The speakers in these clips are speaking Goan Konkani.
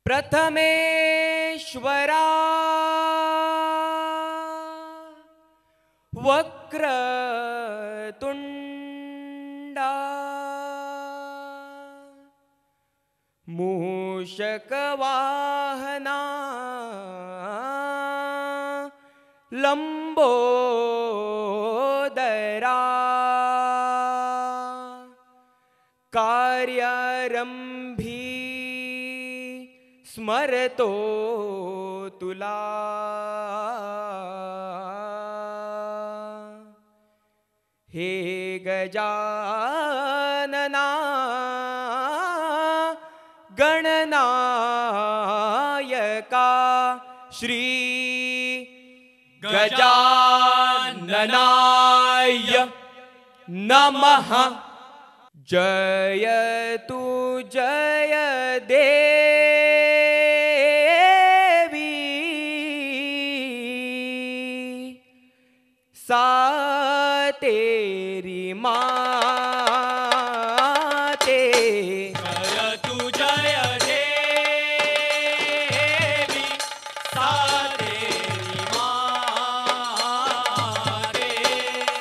प्रथमेश्वरा वक्रतुंडा मूषकवाहना लंबोदरा कार्यारंभी स्मरतो तुला। हे गजानना गणनायका श्री गजाननाय नमः। जय तु जय देवी सा तेरी माते। जय तु जय देवी सा तेरी माते।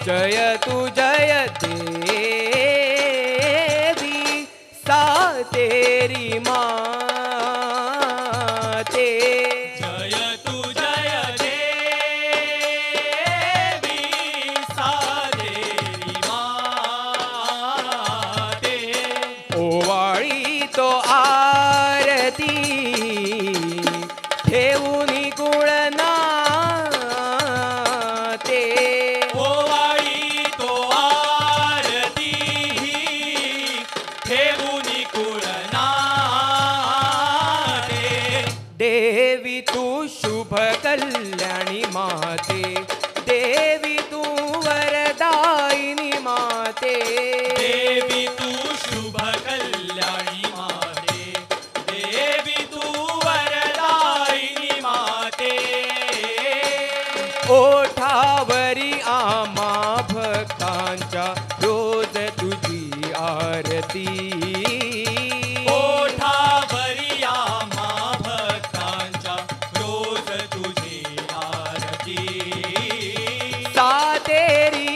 जय तु जय देवी सा तेरी माते। जय तु जय देवी सा तेरी माते। ओवाळी तो आरती ठेवूनी कुळ नाते। ओवाळी तो आरती ठेवूनी कुळ नाते। देवी तू शुभ कल्याणी माते, देवी तू वरदायिनी माते। देवी तू शुभ कल्याणी माते, देवी तू वरदायिनी माते। ओठावरी आमा भक्तांच्या रोज तुझी आरती। ओठावरी आम्हा भक्तांच्या रोज तुझी आरती। सा तेरी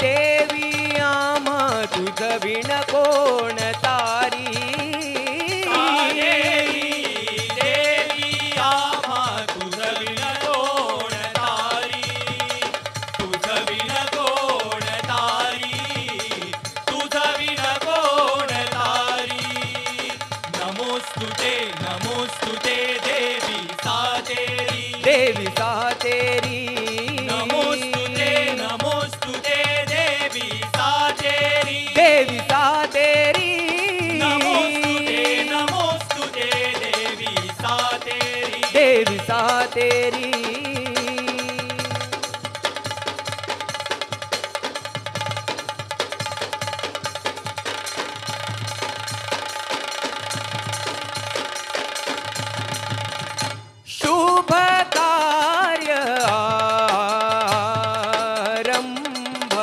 देवी आम्हा तुझ विण कोण तारी। सा तेरी देवी आम्हा तुझ विण कोण तारी। तुझ विण कोण तारी, तुझ विण कोण तारी। नमोस्तुते नमोस्तुते देवी सा तेरी। देवी सा तेरी। नमोस्तुते नमोस्तुते देवी सा तेरी। देवी सा तेरी। नमोस्तुते नमोस्तुते देवी सा तेरी। देवी सा तेरी। शुभ कार्य आरंभ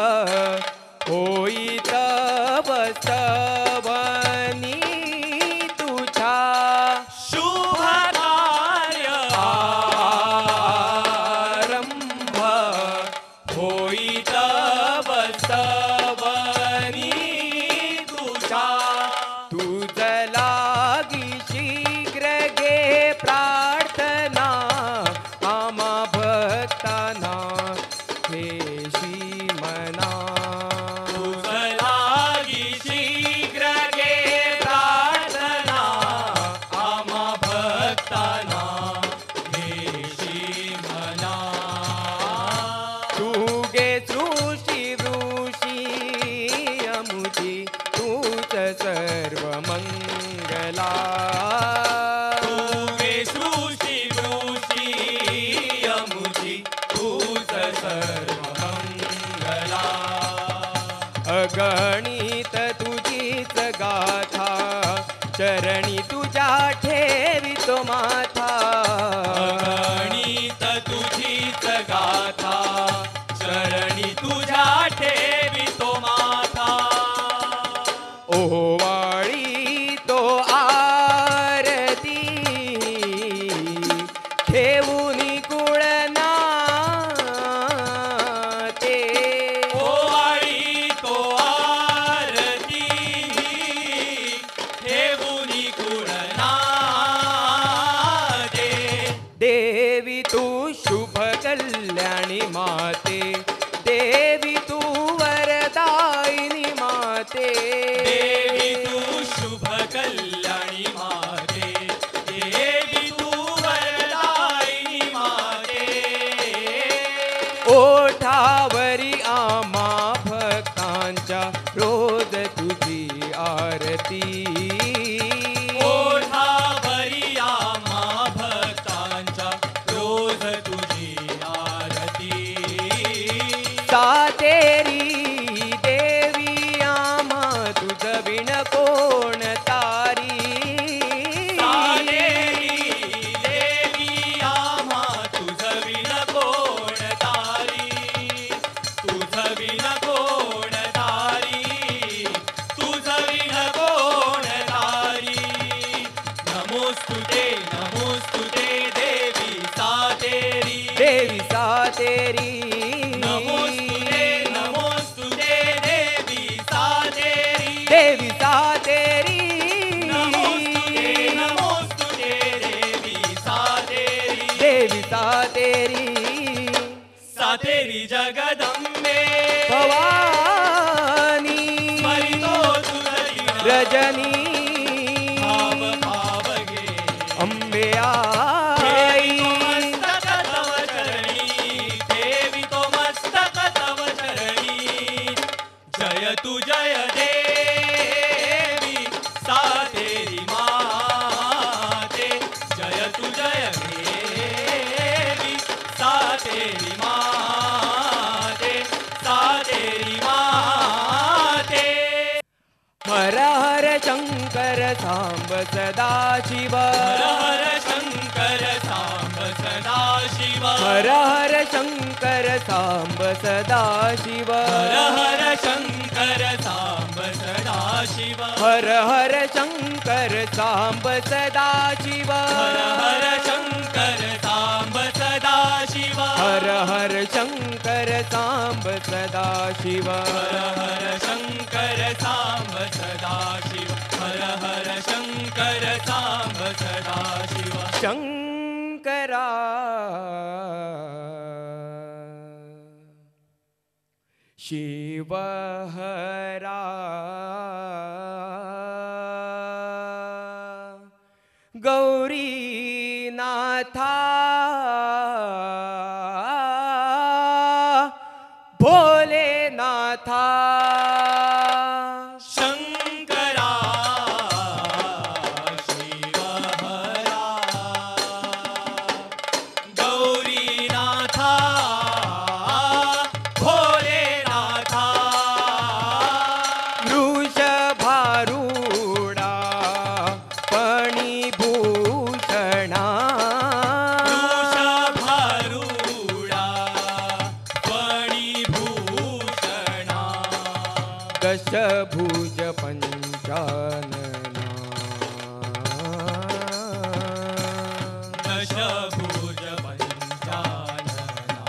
होई तव स्तवनी तुझा। शुभ कार्य आरंभ होई तव स्तवनी तुझा। तुझ लागी शीघ्र घे प्रार्थना आम्हा भक्तांना हेशी मना। तुझ लागी शीघ्र घे प्रार्थना आम्हा भक्तांना हेशी मना। तू गे सृष्टी वृषी अमुची तूच सर्व मंगला। तू गे सृष्टी वृषी अमुची तूच सर्व मंगला। अगणित तुझीच गाथा चरणी तुझ्या ठेवितो माथा। अगणित तुझीच गाथा चरणी तुझ्या ठेवितो माथा। ओवाळी तो आरती माते. देवी तू शुभ कल्याणी माते, देवी तू वरदायिनी माते. ओठावरी आम्हा भक्तांच्या रोज तुझी आरती. ओठावरी आम्हा भक्तांच्या रोज तुझी आरती. सातेरी देवी आम्हा तुझ विण कोण तारी. सातेरी देवी आम्हा तुझ विण कोण तारी, तुझ विण कोण तारी, तुझ विण कोण तारी. नमोस्तुते नमोस्तुते देवी सातेरी. देवी सातेरी. नमोस्तुते नमोस्तुते देवी सातेरी. देवी सातेरी. नमोस्तुते नमोस्तुते देवी सातेरी. देवी सातेरी. सातेरी जगदंबे भवानी स्मरितो तुझ रजनी भाव भाव गे. अंबे आई. ठेवितो मस्तक तव चरणी, ठेवितो मस्तक तव चरणी. जय तू जय देवी सातेरी माते, जय तू जय देवी सातेरी माते, सातेरी माते. हर हर शंकर सांब सदा शिव. हर हर शंकर सांब सदा शिव. हर हर शंकर सांब सदा शिव. हर हर शंकर सांब सदा शिव. हर हर शंकर सांब सदा शिव. हर हर शंकर सांब सदा शिव. हर हर शंकर सांब सदा शिव. हर हर शंकर सांब सदा शिव. हर हर शंकर सांब सदा शिव. शंकरा शिव हरा गौरी नाथा भोलेनाथा. शंकरा शिव हरा गौरीनाथा भोलेनाथा. वृषभारूढा फणिभूषणा. वृषभारूढा फणिभूषणा. दशभुज पंचानना. दशभुज पंचानना.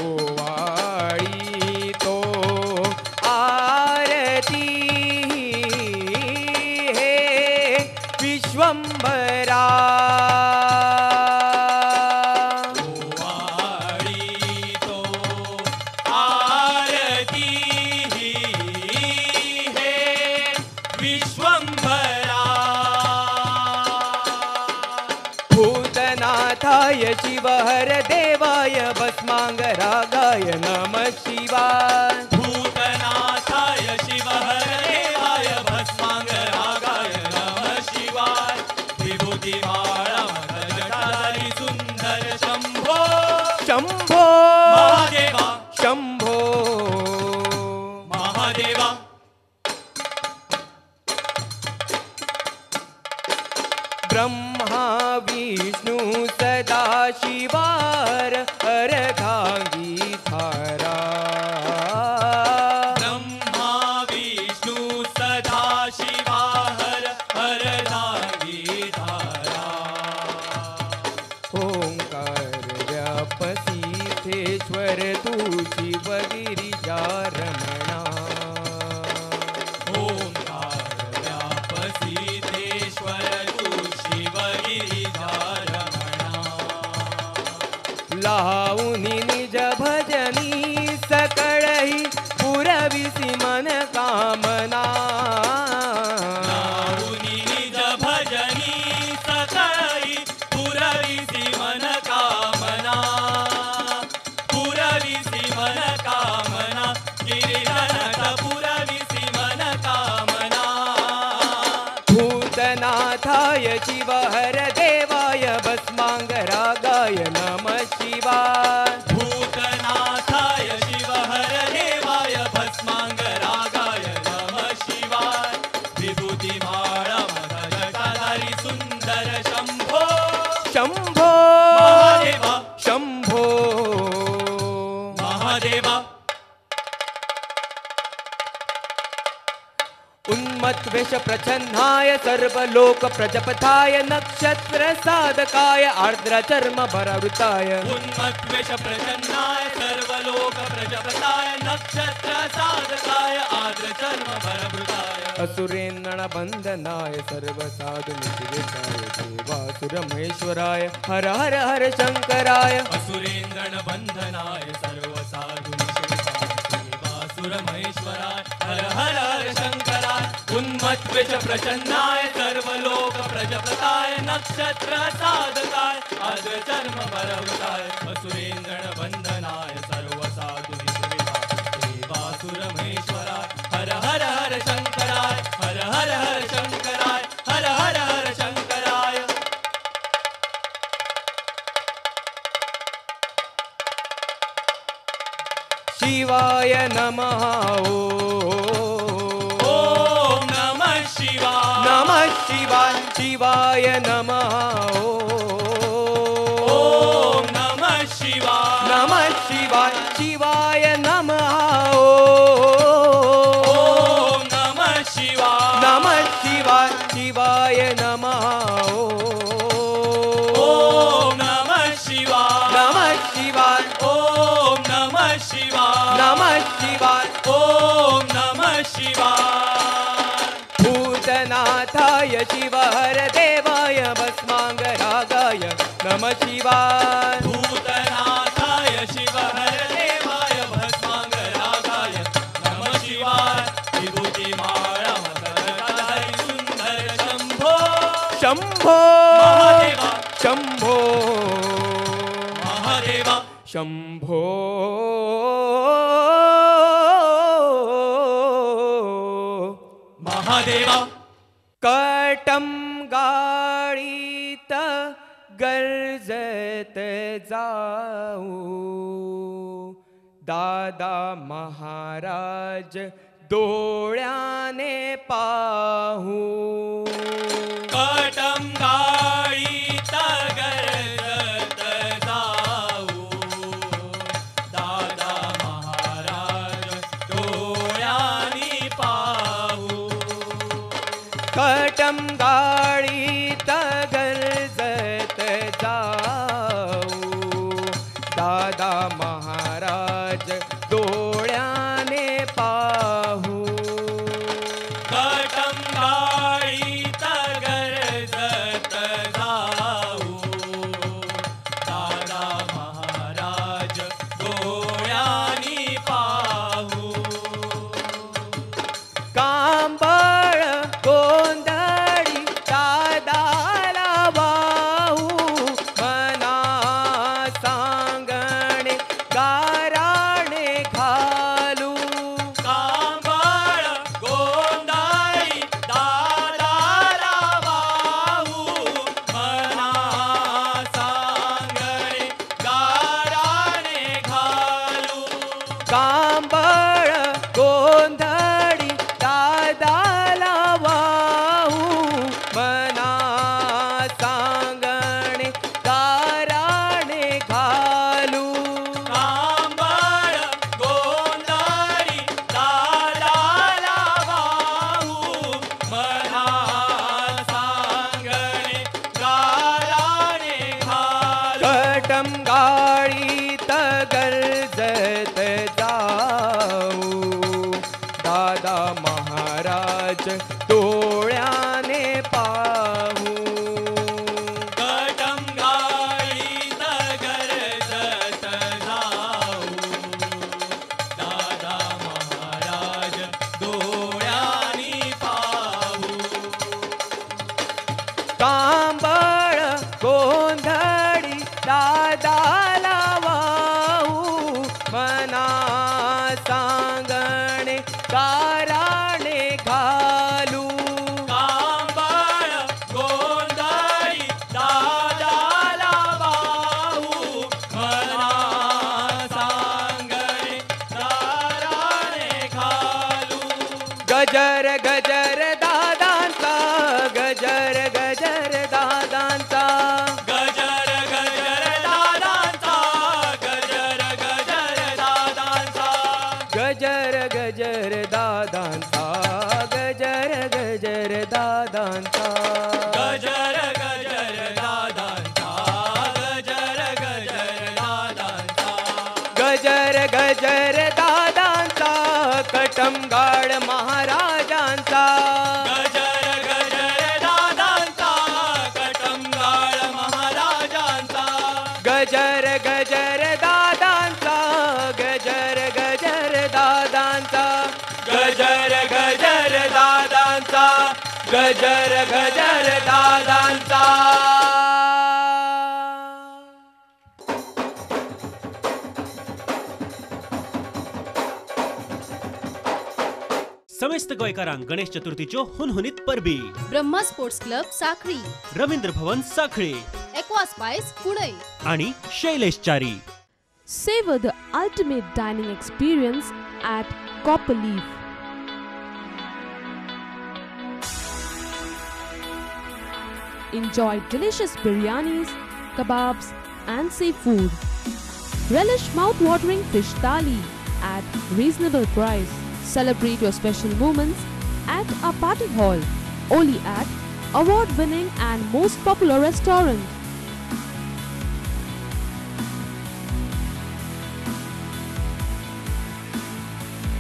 ओवाळी तो आरती हे विश्वंभरा. ओवाळी तो आरती हे विश्वंभरा. भूतनाथाय शिव हर देवाय भस्मांगरागाय नमः शिवाय. भूतनाथाय शिव हर देवाय भस्मांगरागाय नमः शिवाय. विभूतिमाळा जटाधारी सुंदर शंभो. शंभो महादेवा शंभो महादेवा. ब्रह्मा विष्णु सदा शिवार अर्धांगी धारा. ब्रह्मा विष्णु सदा शिवा हर अर्धांगी धारा. ओंकार व्यापसीथेश्वर तू शिवगिरिजा रमणा. शिव हर देवाय भस्मांगरागाय नमः शिवाय। भूतनाथाय शिव हर देवाय भस्मांगरागाय नमः शिवाय। विभूती माळा माझा जटाधारी सुंदर शंभो शंभो महादेवा शंभो महादेवा। उन्मत्वेष प्रचन्नाय सर्वलोक प्रजपथाय नक्षत्र साधकाय आर्द्र चर्म भरावृताय। उन्मत्वेष प्रचन्नाय सर्वलोक प्रजपताय नक्षत्र साधकाय आर्द्र चर्म भरावृताय। असुरेन्द्रण बंधनाय सर्वसाधु निषेधाय देवासुरमहेश्वराय हर हर हर शंकराय। असुरेन्द्रण बंधनाय सर्वसाधु निषेधाय देवासुरमहेश्वराय हर हर हर शंकराय। उन्मत्वेष प्रचन्नाय सर्वलोक प्रजपताय नक्षत्र साधकाय आर्द्र चर्म भरावृताय। असुरेन्द्रण बंधनाय सर्वसाधु निषेधाय देवासुरमहेश्वराय हर हर हर शंकराय हर हर हर शंकराय हर हर हर शंकराय। शिवाय नमः ओम नमः शिवाय नमः शिवाय। शिवाय नमः ओम नमः शिवाय नमः शिवाय। शिवाय नमः ओम नमः शिवाय नमः शिवाय। शिवाय नमः ओम नमः शिवाय नमः शिवाय। ओम नमः शिवाय नमः शिवाय। ओम नमः शिवाय। भूतनाथाय शिव हर देवाय भस्मांगरागाय नमः शिवाय। भूतनाथाय शिव हर देवाय भस्मांगरागाय नमः शिवाय। विभूती माळा जटाधारी सुंदर शंभो शंभो महादेवा शंभो महादेवा शंभो महादेवा। कटम गाळीत गरजत जाऊ दादा महाराज डोळ्याने पाहू। कटम गाळीत गरजत जाऊ दादा महाराज डोळ्याने पाहू। कटम गाळीत गरजत जाऊ दादा महाराज डोळ्याने पाहू। कटम गाळीत गरजत जाऊ दादा महाराज डोळ्याने पाहू। कांबळ गोंधळी दादाला वाहू मना सांगणे गाराणे घालू। कांबळ गोंधळी दादाला वाहू मना सांगणे गाराणे घालू। कांबळ गोंधळी दादाला वाहू मना सांगणे गाराणे घालू। कांबळ गोंधळी दादाला वाहू मना सांगणे गाराणे घालू। कटम गाळीत गरजत जाऊ दादा महाराज डोळ्याने पाहू। कटम गाळीत गरजत जाऊ दादा महाराज डोळ्याने पाहू। कांबळ गोंधळी दादाला वाहू मना सांगणे गाराणे घालू। कांबळ गोंधळी गजर गजर दादांचा, गजर गजर दादांचा, गजर गजर दादांचा, गजर गजर दादांचा, गजर गजर दादांचा, गजर गजर दादांचा, गजर गजर दादांचा, गजर गजर दादांचा, गजर गजर दादांचा, कटमगाड महाराजांचा, गजर गजर दादांचा, कटमगाड महाराजांचा, गजर गजर दादांचा, गजर गजर दादांचा, गजर गजर दादांचा, गजर गजर दादांचा. समेस्त गोंयकारांक गणेश चतुर्थीच्यो हुनहुनीत परबी. Brahma sports club Sakhali, Ravindra Bhavan Sakhali, Aqua Spice Kudai आणि Shailesh Chari. Savor the ultimate dining experience at Copper Leaf. Enjoy delicious biryanis, kebabs and seafood. Relish mouth-watering fish thali at reasonable price. Celebrate your special moments at our party hall, only at award-winning and most popular restaurant.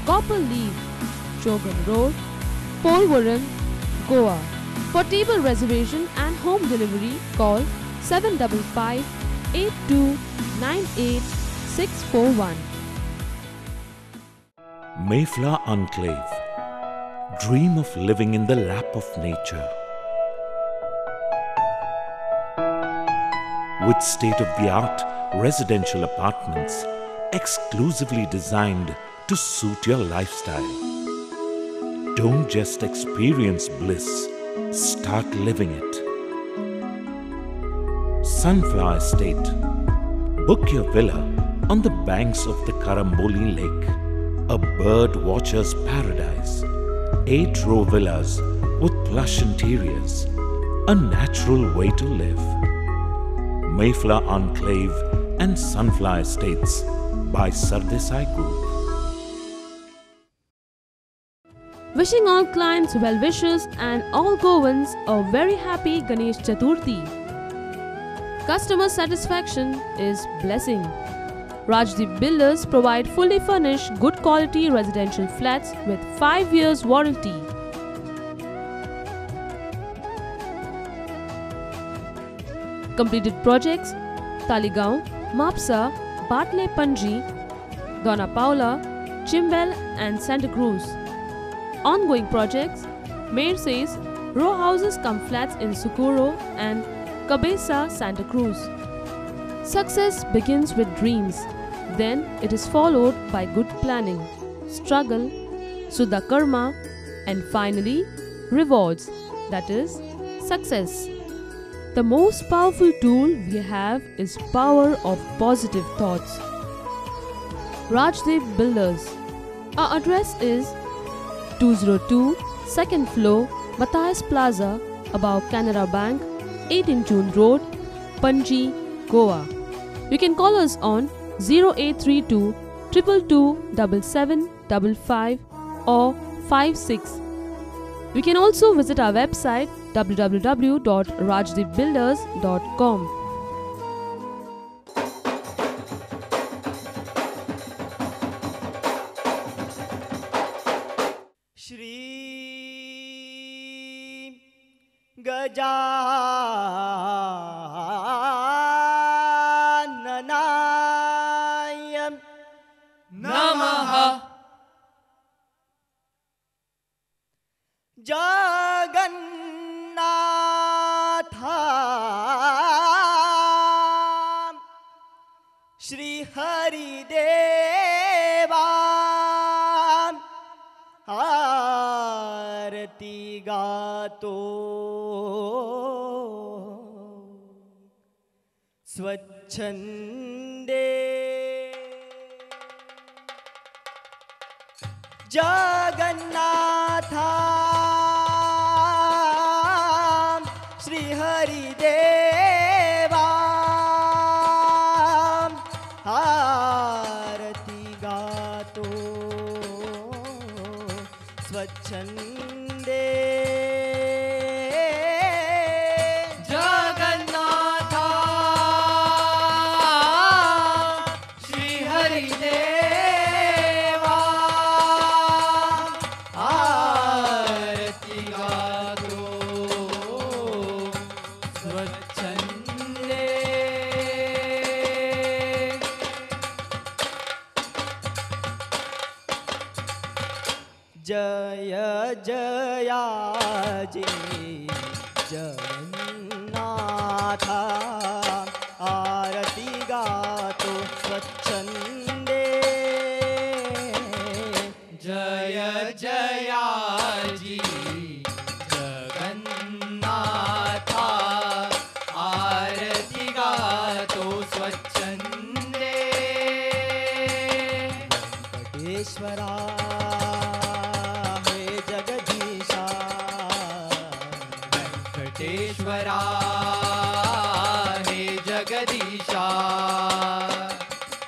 Copper Leaf, Chogam Road, Polwaram, Goa. For table reservation and home delivery, call 755 8298 641. Mayflower Enclave. Dream of living in the lap of nature. With state-of-the-art residential apartments exclusively designed to suit your lifestyle. Don't just experience bliss, start living it. Sunflower Estate. Book your villa on the banks of the Karamboli Lake, a bird watcher's paradise. 8-row villas with plush interiors, a natural way to live. Mayflower Enclave and Sunflower Estates by Sardesai Group. Wishing all clients well wishes and all Goans a very happy Ganesh Chaturthi. Customer satisfaction is blessing. Rajdeep Builders provide fully furnished good quality residential flats with 5 years warranty. Completed projects: Taligaon, Mapsa, Bartley Panji, Dona Paula, Chimbel and Santa Cruz. Ongoing projects: Mayor says row houses come flats in Socorro and Cabeza, Santa Cruz. Success begins with dreams. Then it is followed by good planning, struggle, Suddha Karma, and finally rewards, that is, success. The most powerful tool we have is power of positive thoughts. Rajdeep Builders. Our address is 202, 2nd floor, Matthias Plaza, above Canara Bank, 18 June Road, Panji, Goa. You can call us on 0832 222 7755 or 56. You can also visit our website www.rajdeepbuilders.com. Shri Gajananaya नमः. Jagannath Shri Harideva आरती गातो स्वच्छंदे. जगन्नाथा स्वच्छंदे. जगन्नाथा श्री हरि देवा आरती गातो स्वच्छंदे. जय जयाजी जगन्नाथा आरती गातो स्वच्छंदे. जय जयाजी जगन्नाथा आरती गातो स्वच्छंदे. वेंकटेश्वरा हे जगदीशा. वेंकटेश्वरा हे जगदीशा.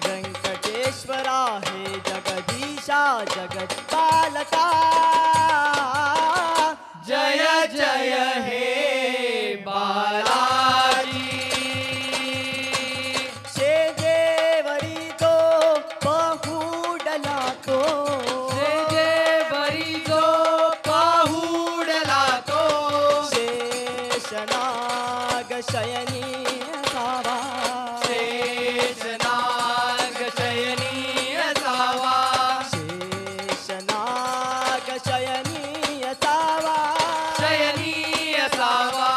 वेंकटेश्वरा हे जगदीशा जगत्पालका. जय जय हे बालाजी. शेजेवरी तो बहुडला तो. शेजेवरी जो पाहुडला तो. शेषनाग शयनी असावा. शेषनाग शयनी असावा. शेषनाग शयनी असावा. शयनी असावा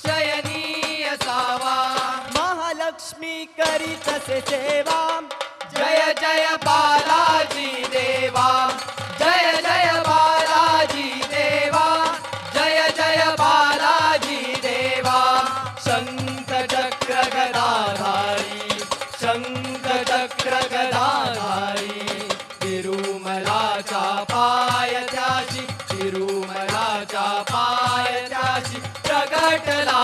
शयनी असावा. महालक्ष्मी करीतसे सेवा. जय जय बालाजी देवा. जय जय बालाजी देवा. जय जय बालाजी देवा. शंख चक्र गदाधारी शंख चक्र गदाधारी. तिरुमलाच्या पायथ्याशी तिरुमलाच्या पायथ्याशी प्रगटला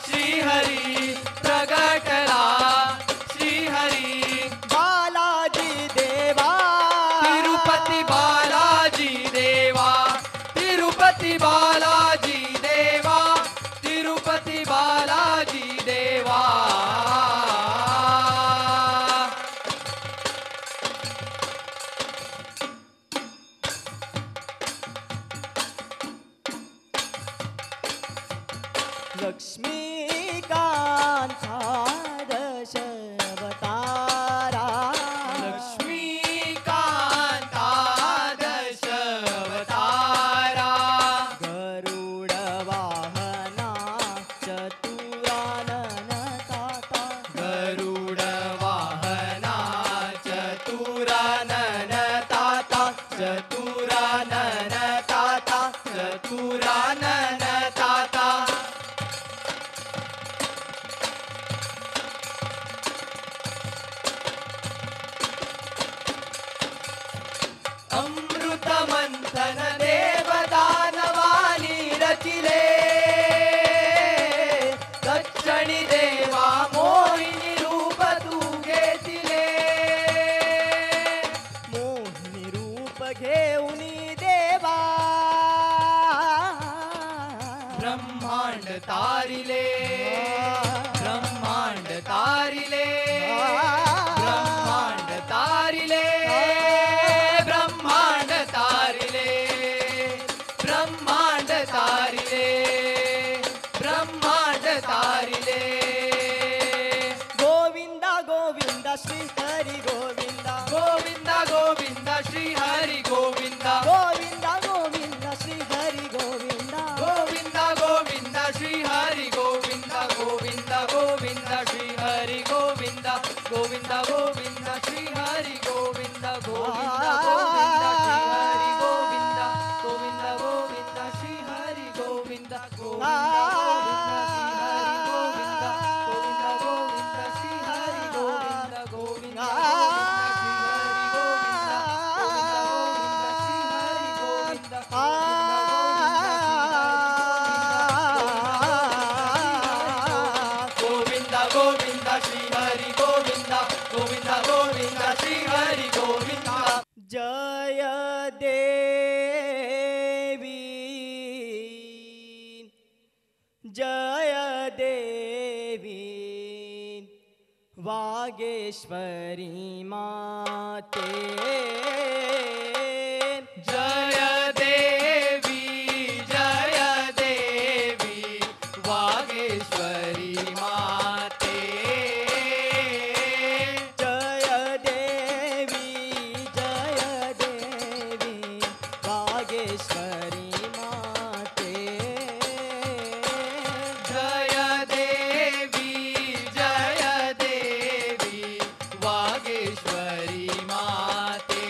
श्रीहरी प्रगटला श्रीहरी. बालाजी देवा. तिरुपती बालाजी देवा. तिरुपती बालाजी देवा. तिरुपती बालाजी देवा. लक्ष्मीकांता दशवतारा. लक्ष्मीकांता दशवतारा. गरुड वाहना चतुरानन ताता. गरुड वाहना चतुरानन ताता. चतुरानन ताता चतुरानन ताता. अमृत मंथन देवदानवानी रचिले. दक्षिणी देवा मोहिनी रूप तू घेतिले. मोहिनी रूप घेऊनी देवा. ब्रह्मांड तारिले ब्रह्मांड तारिले ब्रह्मांड तारिले ब्रह्मांड तारिले ब्रह्मांड तारिले ब्रह्मांड तारिले. गोविंदा गोविंदा श्री हरी गोविंदा. गोविंदा गोविंदा श्री हरी गोविंदा. गोविंदा गोविंदा श्री हरी गोविंदा. गोविंदा गोविंदा श्री हरी गोविंदा. गोविंदा गोविंदा श्री हरी गोविंदा. गोविंदा गोविंदा श्री हरी गोविंदा. गोविंदा गोविंदा श्री हरी गोविंदा. गोविंदा गोविंदा श्री हरी गोविंदा. गोविंदा गोविंदा श्री हरी गोविंदा. गोविंदा गोविंदा श्री हरी गोविंदा. गोविंदा गोविंदा श्री हरी गोविंदा. गोविंदा गोविंदा श्री हरी गोविंदा. गोविंदा गोविंदा श्री हरी गोविंदा. गोविंदा गोविंदा श्री हरी गोविंदा. जय देव. वागेश्वरी माते। जय देवी जय देवी वागेश्वरी माते। जय देवी जय देवी वागेश्वरी माते। जय देवी जय देवी वागेश्वरी माते।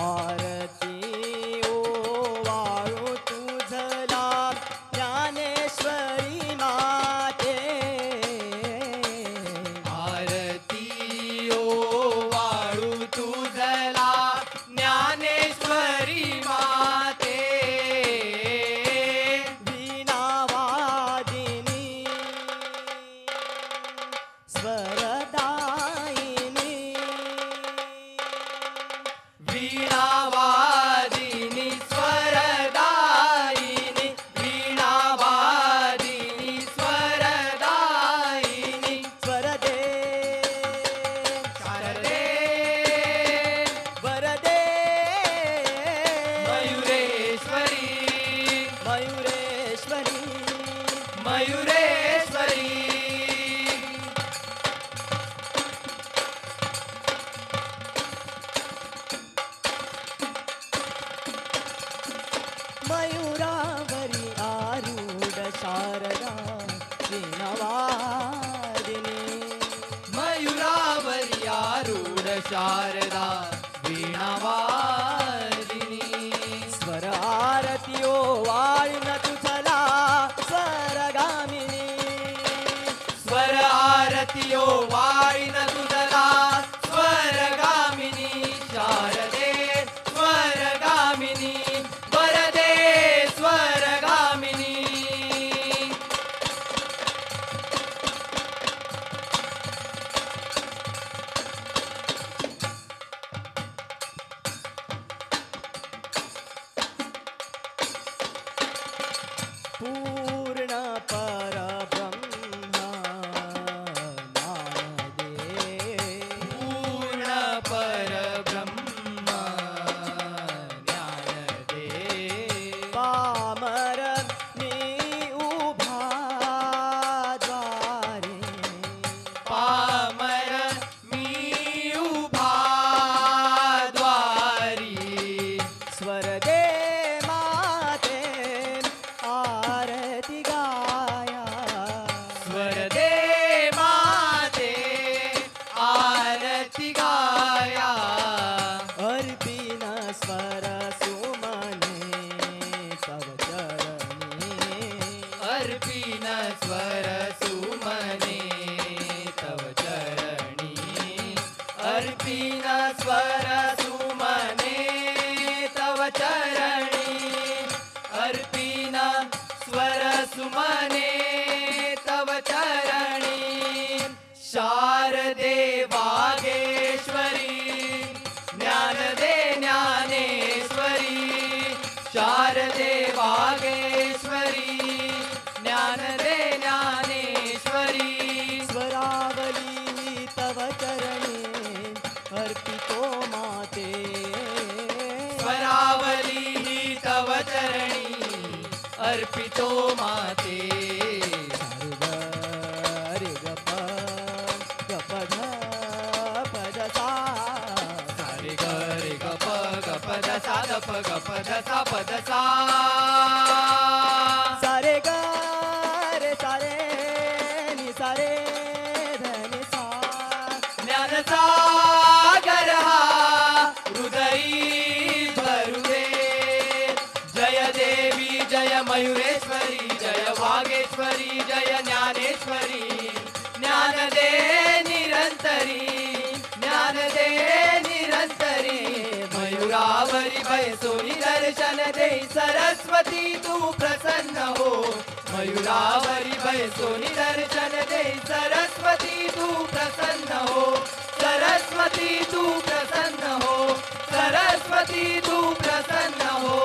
आरती ओ वाळू तुझला ज्ञानेश्वरी माते। आरती ओ वाळू तुझला ज्ञानेश्वरी माते। वीणावादिनी स्वरदायिनी। वीणावादिनी स्वरदायिनी वीणावादिनी स्वरदायिनी। स्वरदे शारदे वरदे मयुरेश्वरी मयुरेश्वरी मयुरेश्वरी। मयुरावरी आरूढ शारदा वीणावादिनी। मयुरावरी आरूढ शारदा वीणावादिनी। स्वर आरती ओ वाळीन तुझला स्वरगामिनी। स्वर आरती ओ वाळीन तुझला स्वरगामिनी। शारदे स्वरगामिनी वरदे स्वरगामिनी। पूर्ण परब्रह्म ज्ञानदे। पूर्ण परब्रह्म ज्ञानदे। पामर मी उभा द्वारे। पामर मी उभा द्वारी। स्वरदे माते आरती गाया। स्वरदे माते आरती गाया। अर्पिण स्वर सुमने तव चरणी। अर्पिण स्वर सुमने तव चरणी। अर्पिण स्वर सुमने तव चरणी। अर्पिण स्वर सुमने तव चरणी। शारदे वागेश्वरी ज्ञानदे ज्ञानेश्वरी। शारदे वागेश्वरी ज्ञानदे ज्ञानेश्वरी। स्वरावली तव चरणी अर्पितो माते। स्वरावली तव चरणी अर्पितो माते। सारे ग प ग प ध प ध सा। सारे ग रे ग प ग प ध सा ध प ग प ध सा प ध सा। सारे ग रे सारे नि सारे ध नि सा। ज्ञान सागर हा हृदयी भरू दे। जय देवी जय मयुरेश्वरी जय वागेश्वरी जय ज्ञानेश्वरी। ज्ञान दे निरंतरी ज्ञान दे निरंतरी। मयुरावरी भयसोनी दर्शन दे सरस्वती तू प्रसन्न हो। मयुरावरी भयसोनी दर्शन दे सरस्वती तू प्रसन्न हो। सरस्वती तू प्रसन्न हो। सरस्वती तू प्रसन्न हो।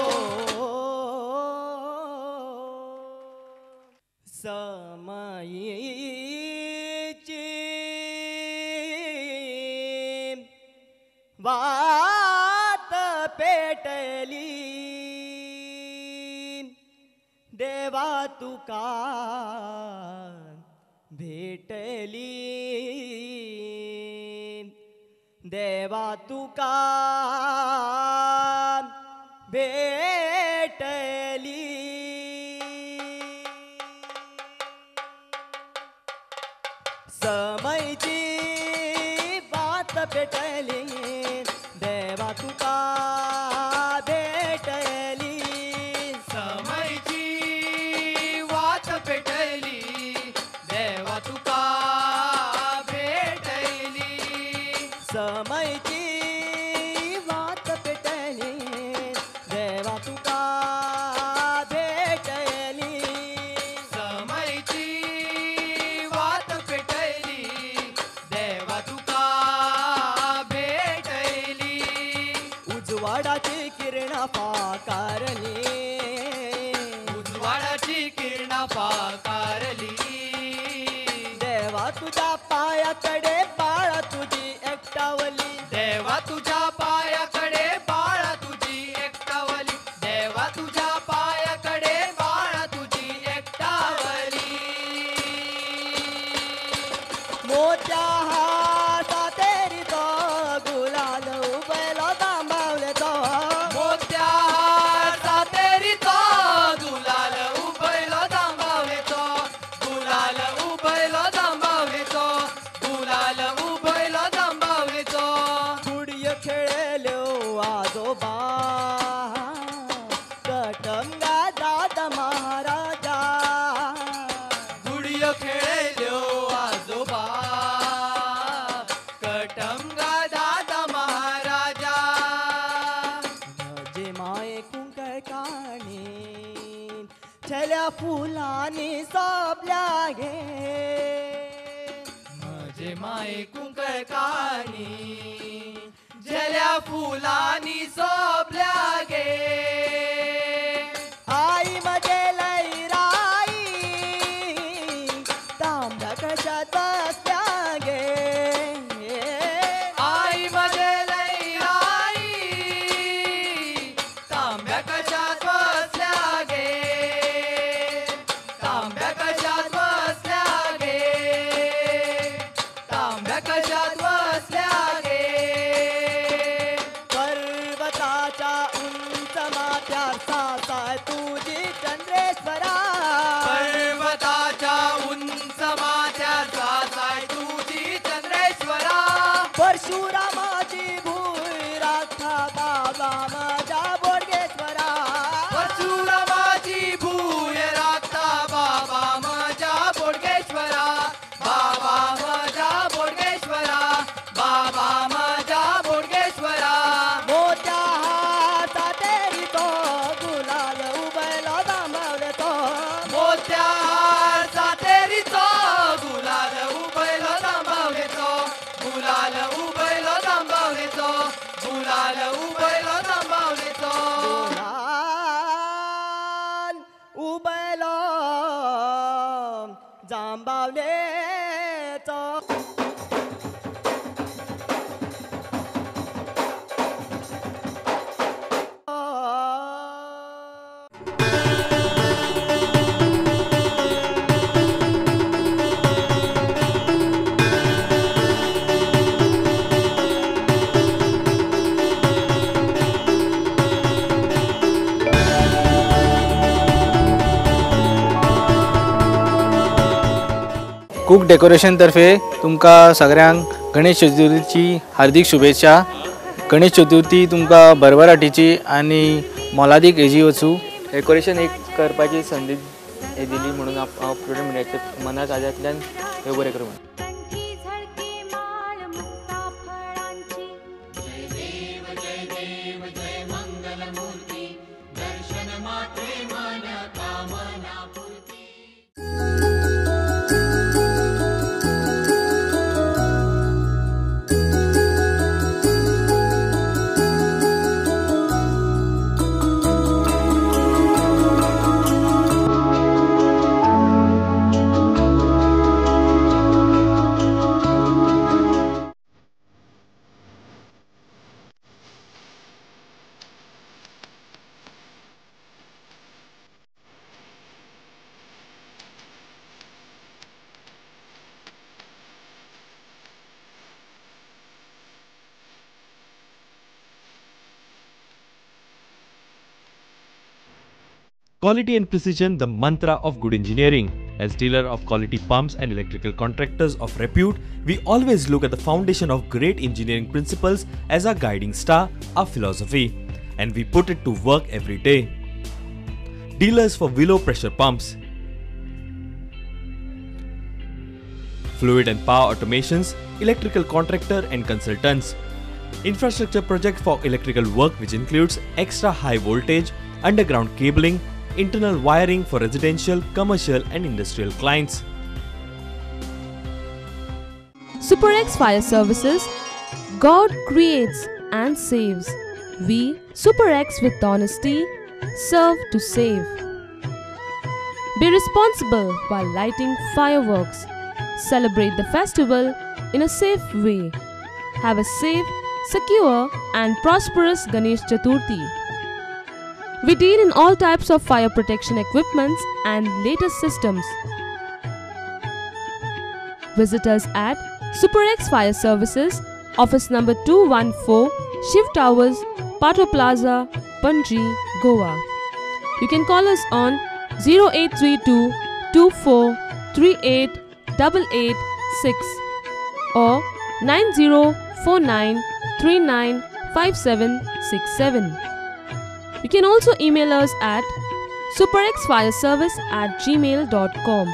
समयीची वात पेटली देवा तुका भेटली देवा तुका भेटली। समयची वात पेटली देवा तुका भेटली समयची वात पेटली देवा तुका भेटली समयची वात पेटली देवा तुका भेटली समयची वात पेटली देवा तुका भेटली उजवाडाची किरणा फाकारली उजवाडाची किरणा फाकारली देवा तुझ्या पायाकडे बाळा तुझी एकटावली देवा तुझ्या पायाकडे बाळा तुझी एकटावली देवा तुझ्या पायाकडे बाळा तुझी एकटावली मोत्या हाता तेरी तो गुलाल उबेलो जांबावले तो मोत्या सातेरीचो गुलाल उबयलो जांबावलेचो गुलाल उबयलो जांबावलेचो गुलाल उबयलो जांबावलेचो गुडयो खेळल्यो आजोबा कटंगा दादा महाराजा गुडयो खेळल्यो आजोबा कटंगा दादा महाराजा म्हजे माये कुंकळकाणी छेल्या फुलांनी सोबल्या गे म्हजे माये कुंकळकानी झेल्या फुलांनी सोबल्या गे आई म्हजे लैराई तांब्या कशात बसल्या गे आई म्हजे लैराई तांब्या कशात बसल्या गे तांब्या कशात बसल्या गे तांब्या कशात बसल्या गे पर्वताच्या उंच माथ्यार सासाय तुझी चंद्रेश्वरा पर्वताच्या उंच माथ्यार सासाय तुझी चंद्रेश्वरा परशुरामाची भूय राखा बाबा माझ्या बोडगेश्वरा परशुरामाची भूय राखता बाबा माझ्या बोडगेश्वरा बाबा माझ्या बोडगेश्वरा बाबा माझ्या बोडगेश्वरा मोत्या हाता तेरी तो गुलाल उबेलो दामवले तो मोत्या सातेरीचो गुलाल उबयलो जांबावलेचो गुलाल उबयलो जांबावलेचो गुलाल उबयलो जांबावलेचो गुलाल उबेलो जांबावलेचो। कूक डेकोरेशन तर्फे तुमकां सगळ्यांक गणेश चतुर्थीची हार्दिक शुभेच्छा। गणेश चतुर्थी तुमकां भरभराटीची आनी मोलादीक हेजी वचूं। डेकोरेशन एक करपाची संदी हे दिली म्हणून हांव प्रुडंट मिडियाच्या मनात आजांतल्यान हे बरें करूं। Quality and precision, the mantra of good engineering. As dealer of quality pumps and electrical contractors of repute, we always look at the foundation of great engineering principles as our guiding star, our philosophy, and we put it to work every day. Dealers for Willow pressure pumps, fluid and power automations, electrical contractor and consultants, infrastructure project for electrical work which includes extra high voltage, underground cabling, internal wiring for residential, commercial and industrial clients. SuperX Fire Services. God creates and saves. We, SuperX with honesty, serve to save. Be responsible while lighting fireworks. Celebrate the festival in a safe way. Have a safe, secure and prosperous Ganesh Chaturthi. We deal in all types of fire protection equipments and latest systems. Visit us at SuperX Fire Services, office number 214, Shiv Towers, Pato Plaza, Panji, Goa. You can call us on 0832 24 38 886 or 9049 395767. You can also email us at superxfireservice@gmail.com.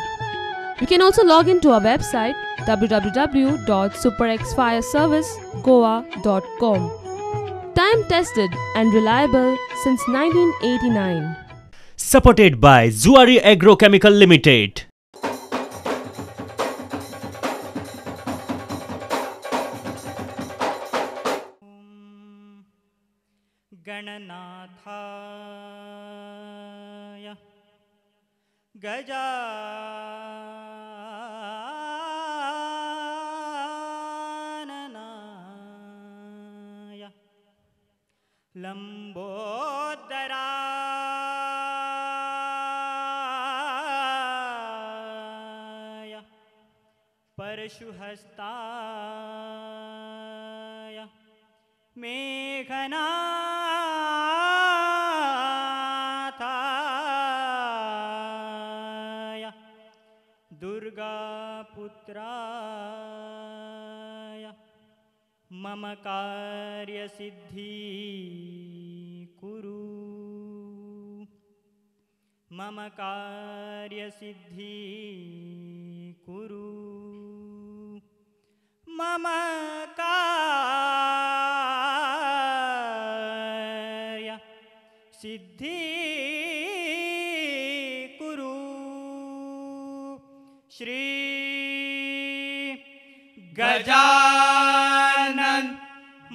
You can also log into our website www.superxfireservicegoa.com. Time tested and reliable since 1989. Supported by Zuari Agrochemical Limited. गणनाथाय गजाननाय लंबोदराय परशुहस्ताय मेघनाथाय दुर्गापुत्राय मम कार्यसिद्धि कुरु मम कार्यसिद्धि कुरु मम कार्य सिद्धि कुरु। श्री गजानन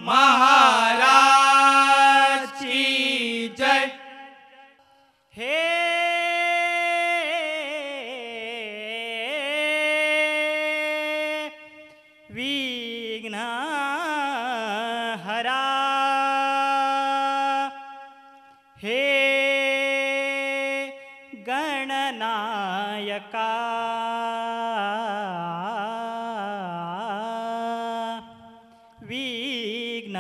महाराज की जय। हे विघ्न हरा हे गणनायका विघ्न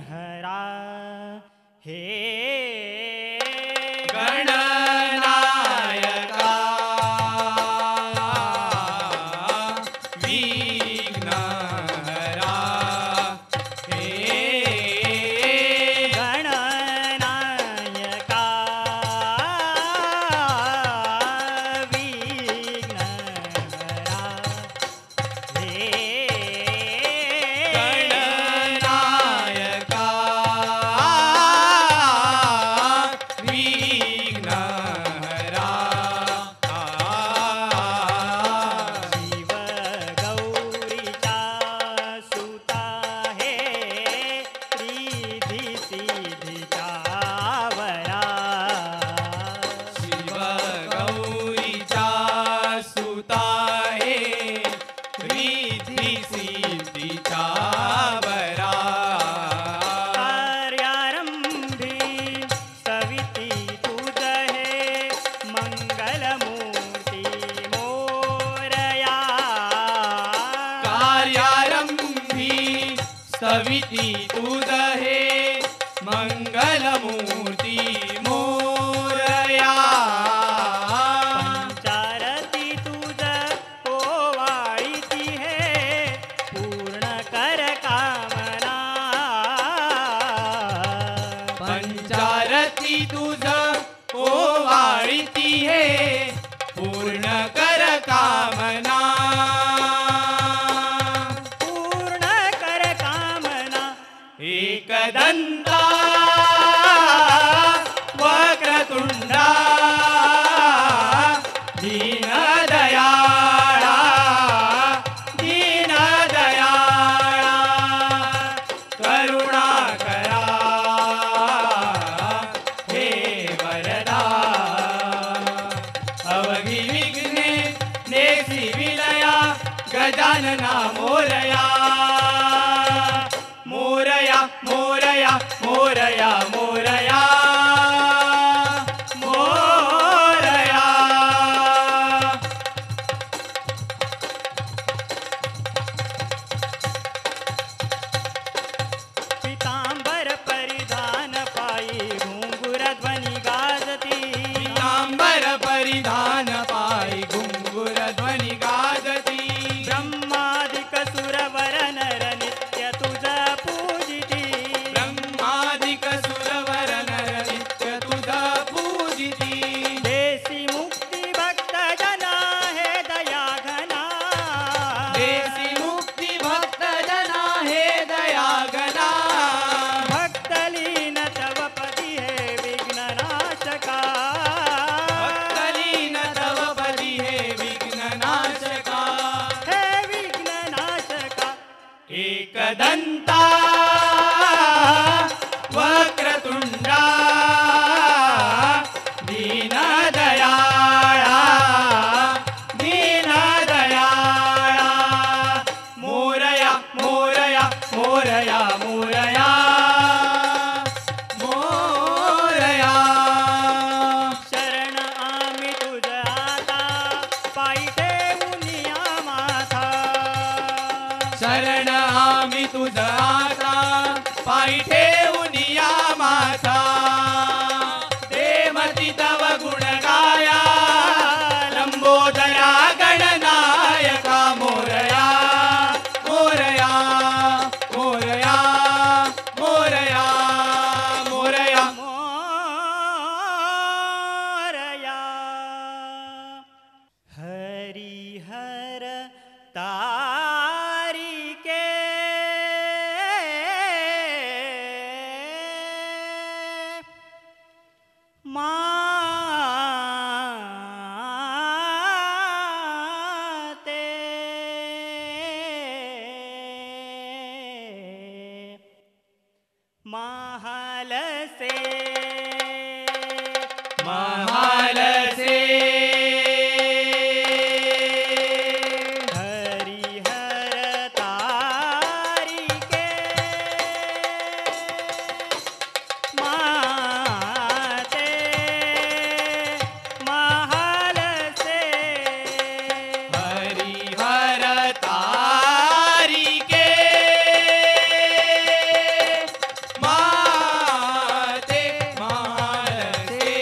हरा हे गणनायका विघ्न हरा हे गणनायका विघ्न हरा हे गणनायका विघ्न हरा। शिव गौरीचा सुता हे रिधी सिद्धीचा वरा। शिव गौरीचा सुता हे रिद्धी सिद्धीचा वरा। कार्यारंभी सविती तुझ हे मंगलमूर्ती मोरया। कार्यारंभी सविती तुझ हे मंगलमूर्ती मोरया। पंचारती तुझ ओवाळीती हे पूर्ण कर कामना पूर्ण कर कामना एकदंता वक्रतुंडा दीनदयाळा दीनदयाळा करुणा करा हे वरदा अवघी विघ्ने नेसी विलया गजानना मोरया मोरया मोरया मोरया मोरया मोरया। पीतांबर परिधान पायी घुंगुर ध्वनी गाजती पीतांबर परिधान पायी घुंगुर ध्वनी गाजती ब्रह्मादिक सुरवर नर नित्य तुझ पूजिती ब्रह्मादिक सुरवर नर नित्य तुझ पूजिती देसी मुक्ती भक्त जना हे दया घना देसी मुक्ती भक्त जना हे दया घना भक्तलीन तव पदी हे विघ्ननाशका भक्तलीन तव पदी हे विघ्ननाशका हे विघ्ननाशका एकदंता वक्रतुंडा दीनदयाळा दीनदयाळा मोरया मोरया मोरया मोरया मोरया। शरण आम्ही तुझ आता पायी ठेवूनिया माथा शरण आम्ही तुझ आता पायी ठेवूनिया माथा देमती तव गुण गाया लंबोदरा गणनायका मोरया मोरया मोरया मोरया मोरया मोरया। हरिहर तारिके माते महालसे महालसे हरिहर तारिके माते महालसे हरिहर तारिके माते महालसे।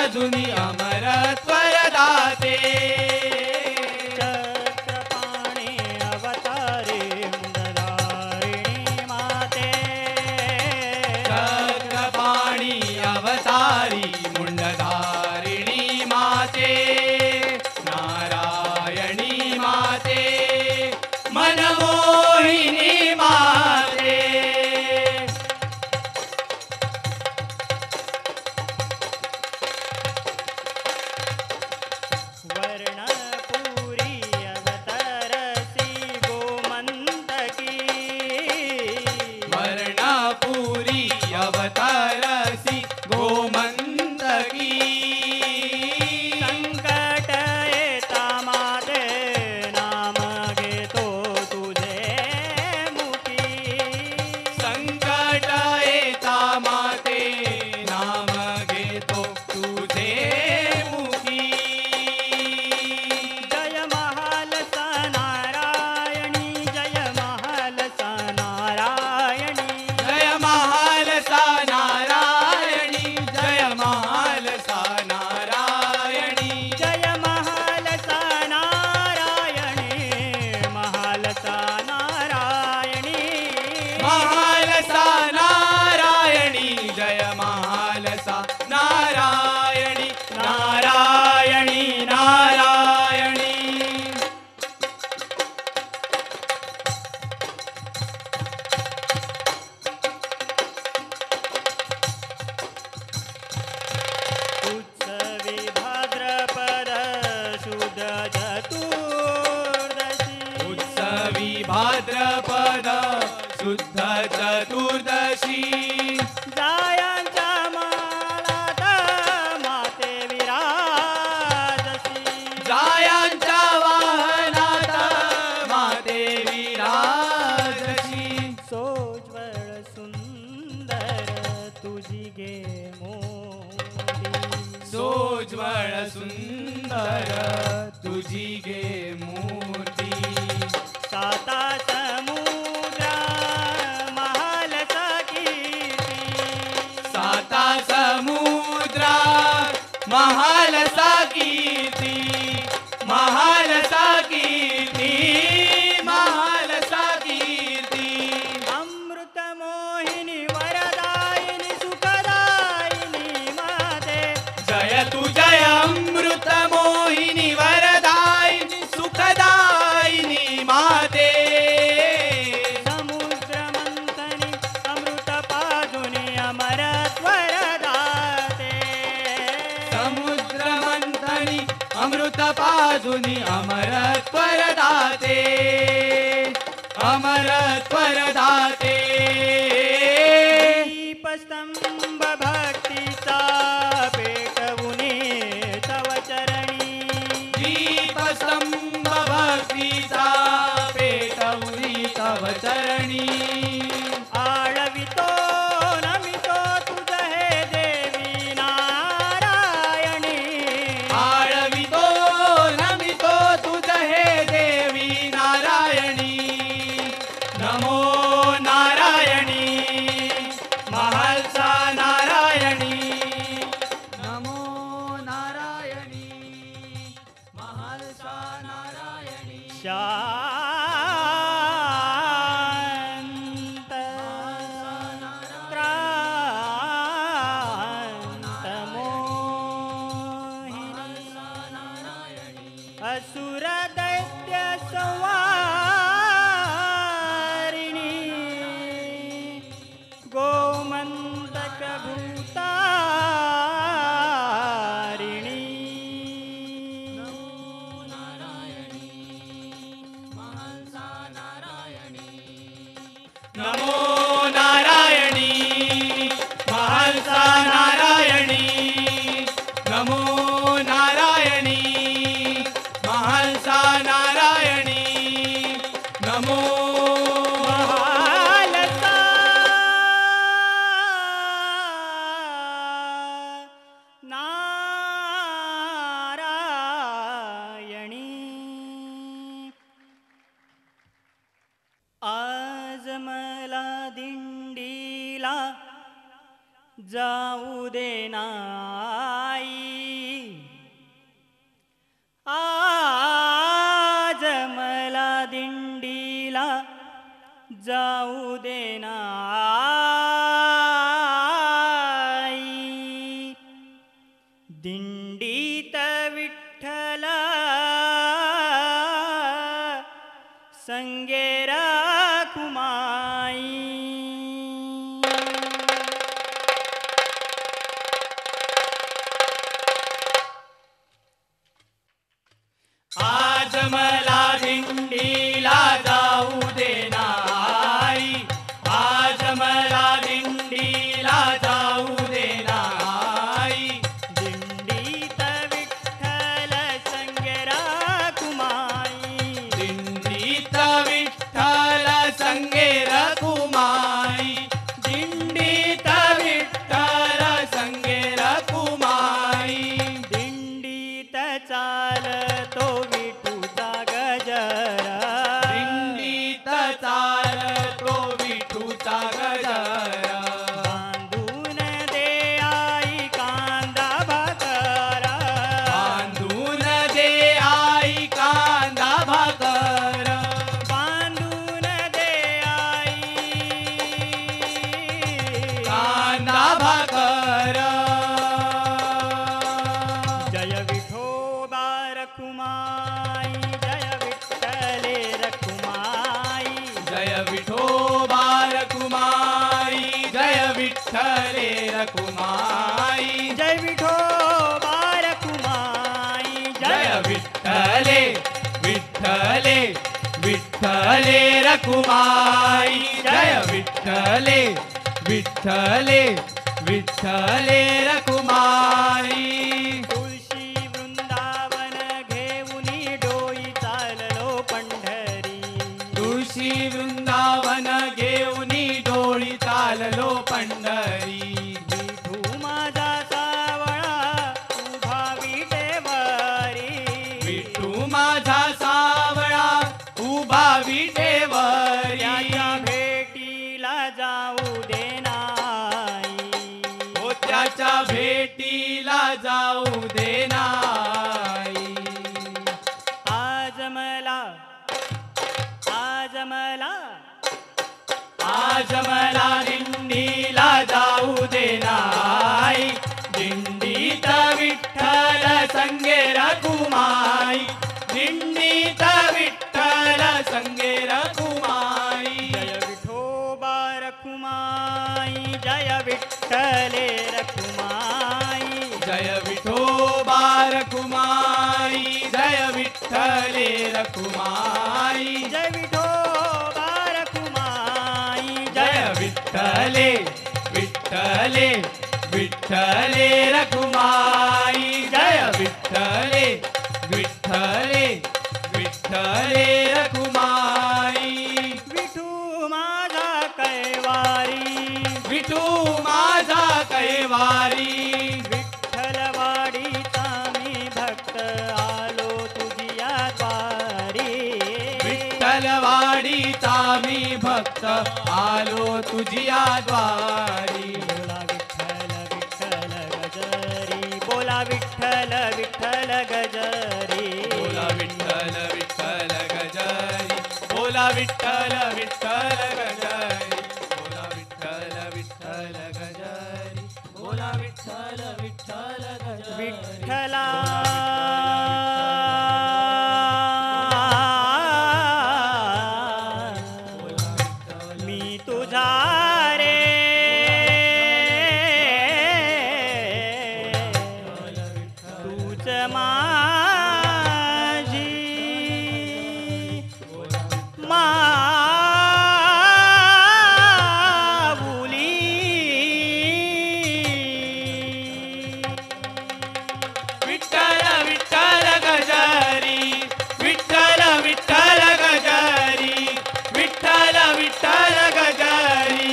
पाजुनी अमरत्व वरदाते. चक्रपाणी अवतारी मुंडधारिणी माते. चक्रपाणी अवतारी मुंडधारिणी माते. नारायणी माते मनमोहिनी माते. वर्णपुरी अवतरसी गोमंतकी. वर्णपुरी अवतरसी गोमंतकी. संकट येता माते नाम घेतो तुझे मुखी. संकट येता माते नाम घेतो तुझे मुखी. जय महालसा नारायणी जय महालसा नारायणी. जय महालसा नारायणी जय महालसा नारायणी. जय महालसा नारायणी महालसा नारायणी. महालसा नारायणी जय महालसा नारायणी नारायणी नारायणी. उत्सवी भाद्रपद शुद्ध चतुर्दशी. उत्सवी भाद्रपद शुद्ध चतुर्दशी. जायांच्या मालात माते विराजसी. जायांच्या वाहनात माते विराजसी. सोज्वळ सुंदर तुझी गे मूर्ती. सोज्वळ सुंदर तुझी गे मूर्ती. साता समुद्रा महालसा कीर्ती. साता समुद्रा महालसा कीर्ती. महालसा कीर्ती महालसा कीर्ती. अमृत मोहिनी वरदायिनी सुखदायिनी माते. जय तु जय अमृत मोहिनी वरदायिनी सुखदायिनी माते. समुद्र मंथनी अमृत पाजुनी अमरत्व वरदाते. समुद्र मंथनी अमृत पाजुनी अमरत्व वरदाते. अमरत्व वरदाते. दीपस्तंभ भक्तीचा पेटवुनी तव चरणी. दीपस्तंभ भक्तीचा पेटवुनी तव चरणी. आळवितो नमितो तुझ हे देवी नारायणी. आळवितो नमितो तुझ हे देवी नारायणी. नमो नारायणी महालसा नारायणी. नमो नारायणी महालसा नारायणी. शांत क्रांत मोहिनी असुर दैत्य संवारिणी गोमंतक भूतारिणी. नमो नारायणी महालसा नारायणी. नमो नारायणी महालसा नारायणी. नमो महालसा नारायणी. आज मला दिंडीला जाऊ दे नाई। आज मला दिंडीला जाऊ दे नाई। दिंडीत विठ्ठल संगे रखुमाई। आज मला दिंडीला जाऊ दे नाई। आज मला दिंडीला जाऊ दे नाई। दिंडीत विठ्ठल संगे रखुमाई। दिंडीत विठ्ठल संगे रखुमाई। दिंडीत विठ्ठल संगे रखुमाई। दिंडीत चालतो विठूचा गजरा। दिंडीत चालतो विठूचा गजरा। बांधून दे आई कांदा भाकरा। बांधून दे आई कांदा भाकर। बांधून दे आई कांदा भाकर। जय विठोबा रखुमाई। जय विठ्ठले रखुमाई। जय विठोबा रखुमाई। जय विठ्ठले रखुमाई। जय विठोबा रखुमाई। जय विठ्ठले विठ्ठले विठ्ठले रखुमाई। जय विठ्ठले विठ्ठले विठ्ठले रखुमाई। तुळशी वृंदावन घेऊनी डोई चाललो पंढरी। तुळशी वृंदावन घेऊनी डोळी चाललो पंढरी। विठू माझा सावळा उभा विटेवरी। विठू माझा सावळा उभा विटेवरी। त्याच्या भेटीला जाऊ दे नाई। हो त्याच्या भेटीला जाऊ दे नाई। आज मला आज मला आज मला दिंडीला जाऊ दे नाई। दिंडीत विठ्ठल संगे रखुमाई। दिंडीत विठ्ठल संगे रखुमाई। जय विठोबा रखुमाई। जय विठ्ठले रखुमाई। जय विठोबा रखुमाई। जय विठ्ठले रखुमाई। जय विठोबा रखुमाई। जय विठ्ठले विठ्ठले विठ्ठले रखुमाई। जय विठ्ठले विठ्ठले विठ्ठले रखुमाई। विठू माझा कैवारी। विठू माझा कैवारी। विठ्ठलवाडीचा मी भक्त आलो तुझिया द्वारी। विठ्ठलवाडीचा मी भक्त आलो तुझिया द्वारी। बोला विठ्ठल विठ्ठल गजरी। बोला विठ्ठल विठ्ठल गजरी। बोला विठ्ठल विठ्ठल गजरी। बोला विठ्ठल विठ्ठल गजरी। बोला विठ्ठल विठ्ठल गजरी। बोला विठ्ठल विठ्ठल गजरी। विठ्ठला मी तुझा रे तूच माझी माऊली। विठ्ठल विठ्ठल गजरी। विठ्ठल विठ्ठल गजरी। विठ्ठल विठ्ठल गजरी।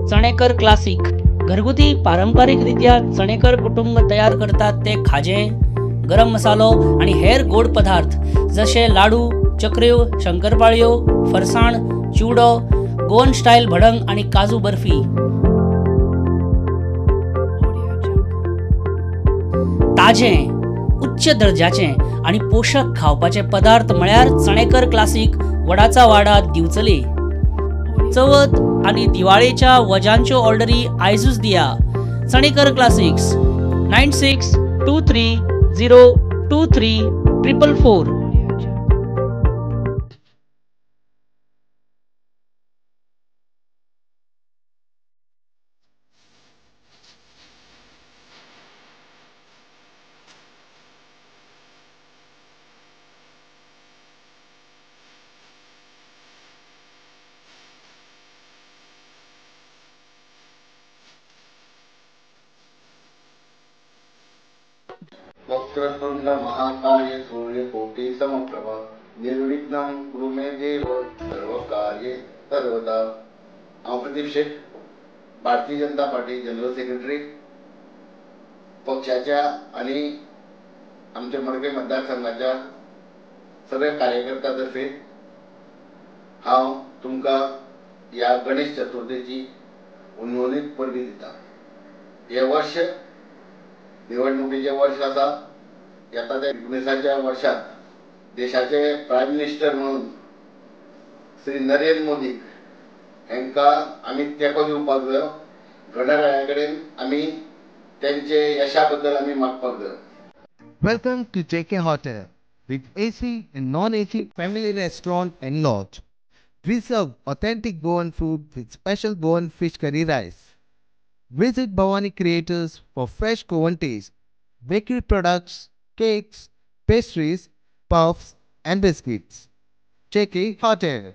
चणेकर क्लासिक घरगुती पारंपारिक रित्या चणेकर कुटुंब तयार करतात ते खाजें, गरम मसालो आणि हेर गोड पदार्थ जशे लाडू, चकऱ्यो, शंकरपाळयो, फरसाण, चिवडो, गोवन स्टायल भडंग आणि काजू बर्फी। ताजें, उच्च दर्जाचें आणि पोशक खावपाचे पदार्थ म्हळ्यार चणेकर क्लासिक, वडाचा वाडा, दिवचले। चवथ आणि दिवाळेच्या वजांच्यो ऑर्डरी आयजूच दिया। Chanekar classics 9623 023 444। Vakratunda महाकाय सूर्यकोटि समप्रभ निर्विघ्नं कुरु मे देव सर्वकार्ये सर्वदा। हांव Pradeep Shet, Bharatiya Janata party general secretary. पक्षाच्या आनी आमच्या मडकय मतदारसंघाच्या सगळ्या कार्यकर्त्यां तर्फे हांव तुमकां ह्या गणेश चतुर्थीची उन्वोनीत परबी दिता। हें वर्ष निवडणुकीचें वर्ष आसा। येता त्या 19च्या वर्षात देशाचे प्रायम मिनिस्टर म्हणून श्री नरेंद्र मोदी हांकां आमी तेंको दिवपाक जायो। गणराया कडेन आमी तेंचे यशा बद्दल आमी मागपाक जायो। Welcome to JK Hotel with AC and non-AC family restaurant and lodge. We serve authentic Goan food with special Goan fish curry rice. Visit Bhavani Creators for fresh Goan taste, bakery products, cakes, pastries, puffs and biscuits. JK Hotel.